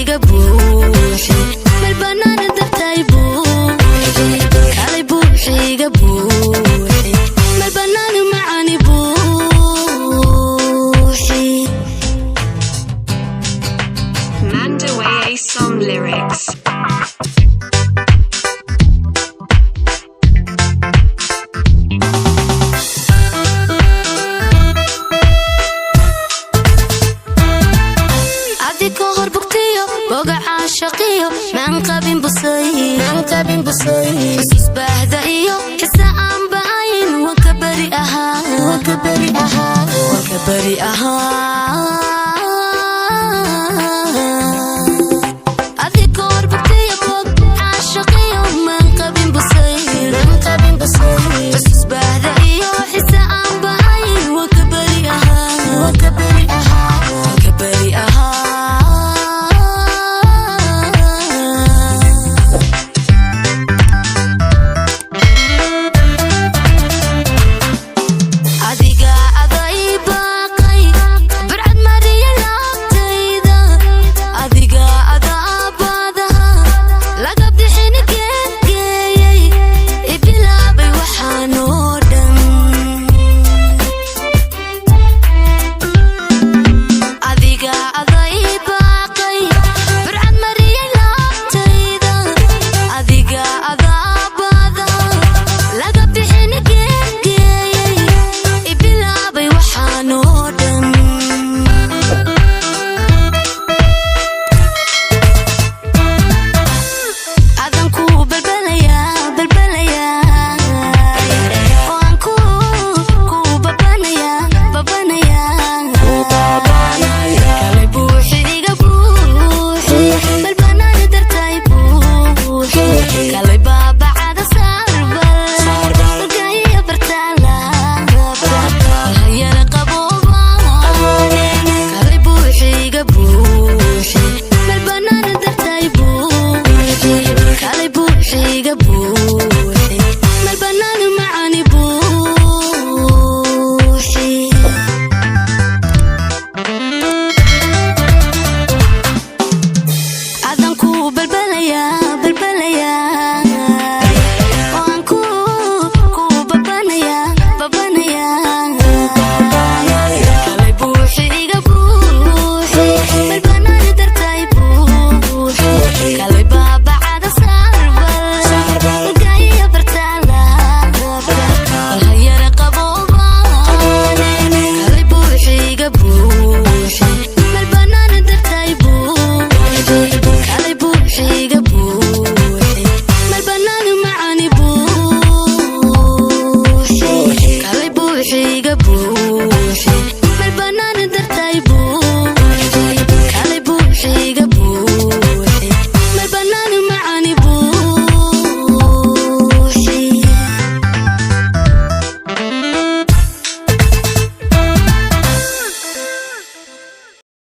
Iga buuxi, meel bannaan dartay buuxi. Kalay buuxi, iga buuxi, meel bannaan macani buuxi. Mandaway song lyrics. Adigoo hor bugtiyo boga caashaqiyo maan qabin busay, xusuus baahda iyo xisa aan ba'ayn waan ka beri ahaa, waan ka beri ahaa. Adigoo hor bugtiyo bog caashaqiyo maan qabin busay, xusuus baahda iyo xisa aan ba'ayn waan ka beri ahaa, waan ka beri ahaa, waan ka beri ahaa. Adiga aday baaqay, burcad mariya laabtayda. Adiga adaabadaha laga bixin geegeeyey, ibilaabay waxaan oo dhan. Adiga aday baaqay, burcad mariya laabtayda. Adiga adaabada laga bixin geegeeyey, ibilaabay waxaan oo dhan. Adan ku balbalayaa, balbalayaa, oo aan ku babanayaa, babanayaa. Kalay buuxi, iga buuxi, meel bannaan dartay buuxi. Kalay baabacada saarbal, balkaiyo bartaalaabta hayana qabooba. Kalay buuxi, iga buuxi, meel bannaan dartay buuxi. Kalay buuxi, iga buuxi, meel bannaan macani buuxi. Adan ku balbalayaa, balbalayaa, oo aan ku babanayaa, babanayaa. Kalay buuxi, iga buuxi, meel bannaan dartay buuxi. Kalay baabacada saarbal, balkaiyo bartaalaabta hayara qabooba. Kalay buuxi, iga buuxi.